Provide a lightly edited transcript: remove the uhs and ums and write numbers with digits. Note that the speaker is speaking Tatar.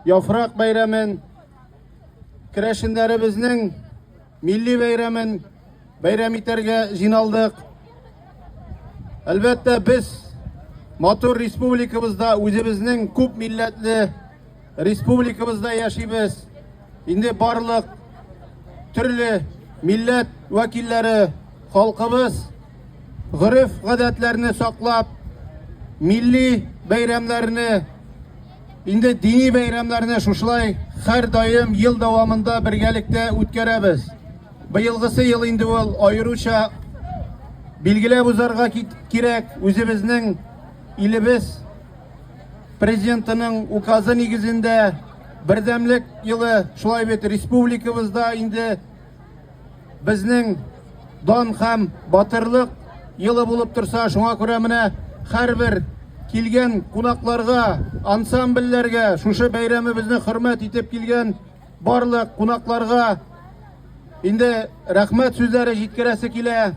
Яфрак бәйрәмен, керәшеннәребезнең милли бәйрәмен бәйрәм итәргә җыйналдык. Әлбәттә, без матур республикабызда үзебезнең күп милләтле республикабызда яшибез. Инде барлык төрле милләт вәкилләре, халкыбыз гореф-гадәтләрне саклап, милли бәйрәмнәрне, инде дини бәйрәмнәрне шушылай һәрдаим ел дәвамында бергәлектә үткәрәбез. Быелгысы ел инде ул аеруча билгеләп узарга кирәк, үзебезнең илебез президентының указы нигезендә бердәмлек елы, шулай бит республикабызда инде безнең дан һәм батырлык елы булып торса, шуңа күрә менә һәрбер килгән кунакларга, ансамбльләргә, шушы бәйрәмебезне хөрмәт итеп килгән барлык кунакларга инде рәхмәт сүзләре җиткерәсе килә.